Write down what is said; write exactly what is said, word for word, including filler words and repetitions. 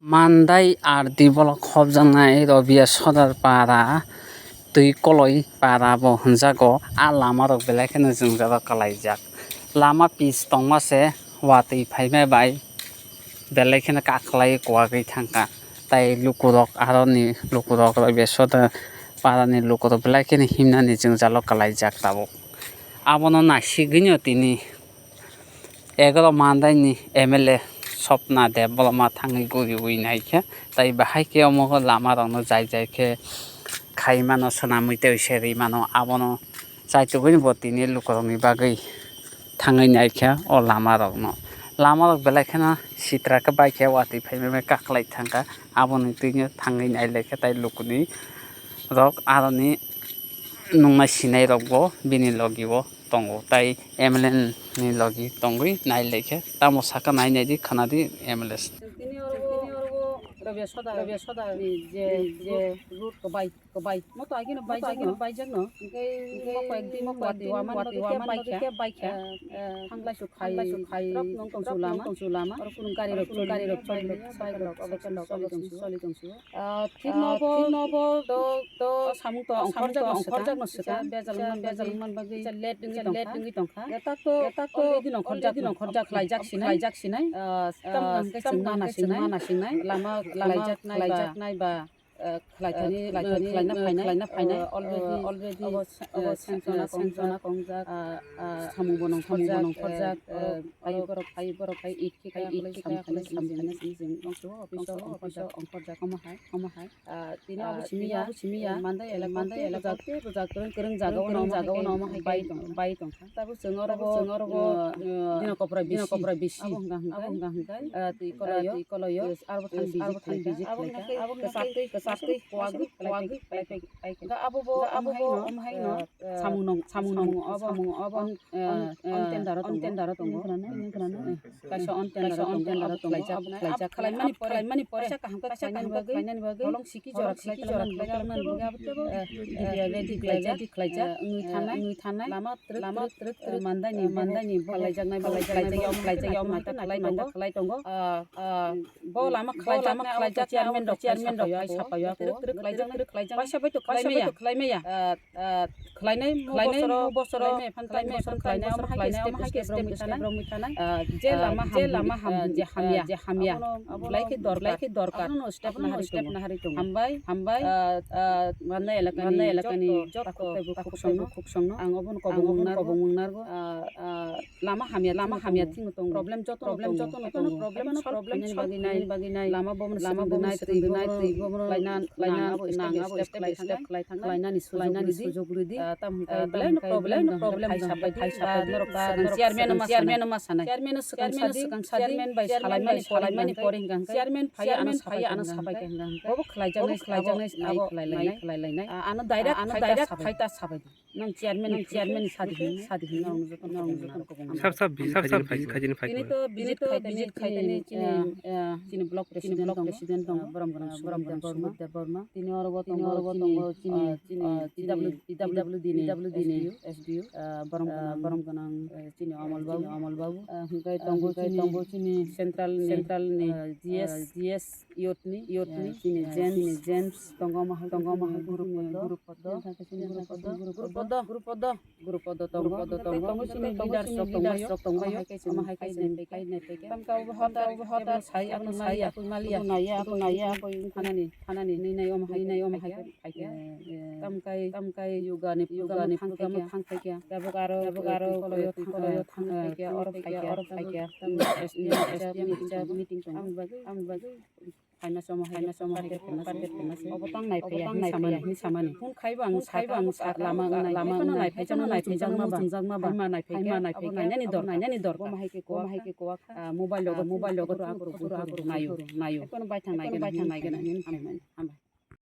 Mandai R D block hopjaknai Robia Sodar para, Twi Koloi para bo hwnjago. A lama rok belai kheno jwngjalo kwlaijak. Lama pis tongma se watwi phaima bai belai kheno kakhwlai kuwagwi thangkha. Tai lukurok, aroni lukurok, Robia Sodar parani lukurok belai kheno himnani jwngjalo kwlaijak tabuk. Abono naisigwino tini egaroh Mandaini M L A Swapna Debbarma thangwi guriwi naikha, tai bahai khe omo lama rokno jai jai khe khaimano, swnamwi tei se rimano, abono chaitugwino bo tini lukurokni bagwi thangwi naikha o lama rokno. Lama rok belai kheno sitra khe bai khe watwi phaimani kakhwlai thangkha, aboni twino thangwi nailaikha, tai lukuni rok aroni nungna sinai rokbo bini logi o tongo, tai M L A ni logi tongwi nailaikha. Tamo saka nai naidi, khwnadi M L A. Tini oro, oro Robia Sodar, Robia Sodar ni je, je route kwbai, kwbai. Moto agino baijakno, baijakno. Hingke mo koi din watwi wamani bagwi khe baikha. Thanglai su khai, trap nong tong su lama. Oro kunu gari rok, gari rok choli, cycle rok, cycle rok choli tong su. Ah, thik nobo, thik nobo do, do samung to ongkhorjak no swkang, bejal wngman bagwi, bejal wngman bagwi late wngwi tongkha. Yatak to, yatak to already nongkhorjak, already nongkhorjak khlaijak sinai, khlaijak sinai. Ah, tam hwnkhe chwng ma nasingnai, lama, lama khlaijak nai ba, khlaijak nai ba, ah, khlaithani, khlaithani, khlaina phainai, khlaina phainai, ah, already, already obo, obo sanction, sanction kongjak, ah, samung bo nongkhorjak, ah, phai borok, phai borok, phai it khe khai, it khe khai, samung khlainai, samung khlainai, chwng nongso office o ongkhorjak, ongkhorjak omo hai, omo hai. Ah, tini abo simi ya, simi ya, Mandai elaka, Mandai elaka, tei bwjak kwrwng, kwrwng jaga o, kwrwng jaga o, omo hai bai tong, bai tongkha. Tabuk chwng oro bo, chwng oro bo, ah, dino kopra bisi, dino kopra bisi. Abo hwnka hwnkai, abo hwnka hwnkai, ah, twi koloio, twi koloio, aro thang visit khlaikha, abo hwnka khe kwchak twi, kwchak twi, kwagwi, kwagwi khlai phai, phai kha. Hwnka abo bo, abo bo, omo hai no, samung nong, samung nong, samung obo, samung obo, on, on tender o tongo, on tender o tongo. Kaisa on tender, on tender tongo, abo khlaijak, khlaimani, khlaimani pore, kaisa kaham khe khlainani bagwi, bolong siki jora khlai, khlainani bagwi, abo tebo, eh, D P R ready khlaijak, ready khlaijak, eh, wngwi thanai, wngwi thanai, lama twrwk, lama twrwk, twrwk, Mandaini, Mandaini bo khlaijaknai, bo khlaijaknai, khlaijaknai, khlai tongo, khlai tongo. Ah, ah, bo lama khlaijaknai, chairman rok, chairman rok khai sapai ya, twrwk, twrwk khlaijaknai, khlaijak, paisa bai to khlaimaya, khlaimaya. Ah, ah, khlainai, khlainai, bosoro, bosoro, khlainai, phan khlainai, bosoro khlainai, omo hai khe step by step romwi thanai. Ah, je lama, je lama ham, je hamya, je hamya, belai khe dorkar, belai khe dorkar. Abono step nahari tongo. Hambai, hambai. Ah, ah, Mandai elakani, Mandai elakani joto takhuk taibo khuksongno, khuksongno ang obono kobong wngnargo. Ah, ah, lama hamya, lama hamya thwngwi tongo. Problem jotono, problem jotono tongo. Problem solve khainani bagwi nai, bagwi nai. Lama bomono swrwngwi nai, twi bomono khlaina, khlaina, abo step by step khlai thangnai. Khlainani sujog rwdi. Ah, tam hwnkhe belai no problem, belai no problem hai sapai, hai sapai norok, norok chairman no ma sanai. Chairman no swkang sadi, chairman bai salaimani, salaimani pore hwnkha hwnkhe chairman phaiya ano sapai kha hwnkha hwnkhe. Bobo khlaijaknai, khlaijaknai, abo nai khlailainai. Ah, ano direct, ano direct phai ta sabai. Nang chairman, nang chairman sadi hin, sadi hin, nang joto, nang joto kobong. Sab, sab, sab, sab, khaijini, khaijini, khaijini. Tini to visit khaitani, khaitani chini, ah, chini block president tongo, borom gwnang Sumit Debbarma. Tini oro bo tongo chini, ah, chini, ah, P W D ni, P W D ni S D O, ah, borom gwnang, borom gwnang, eh, chini Amal Babu, Amal Babu. Ah, hwnkhe tongo chini, tongo chini central ni, central ni, ah, G S, ah, G S youth ni, youth ni, chini James, chini James tongo, omo hai tongo, omo hai group podo, group podo, group podo, group podo, group podo. Group podo tongo, tongo, tongo, chini leaders rok tongo, leaders rok tongo, omo hai khe, omo hai khe chini khai nai phai kha. Tam ka obo hotar, obo hotar sai, abono sai, abono mali ya, abono nai ya, abo thanani, thanani, nai nai omo hai, nai omo hai khe phai kha. Tam kai, tam kai yoga ni, yoga ni program thang phai kha. Tabuk aro, tabuk aro koloyo thang, koloyo thang phai kha, oro phai kha, oro phai kha. Tam S D M, S D M meeting tongo, aboni bagwi, aboni bagwi. Phaima somo hai, phaima somo hai khe phaima se. Obo tang nai phaiya hin samani, hin samani. Phone khaibo ang, khaibo ang sa lama wngnai, lama wngnai, phaichano nai phaijakma ba, muchungjakma ba. Phaima nai phai, phaima nai phai, nainani dor, nainani dor. Omo hai khe kowa, omo hai khe kowa. Ah, mobile logo, mobile logo thang, aphuru, aphuru, aphuru naio, naio. Ekono baithang nai gana, baithang nai gana hin phaimani. Hambai.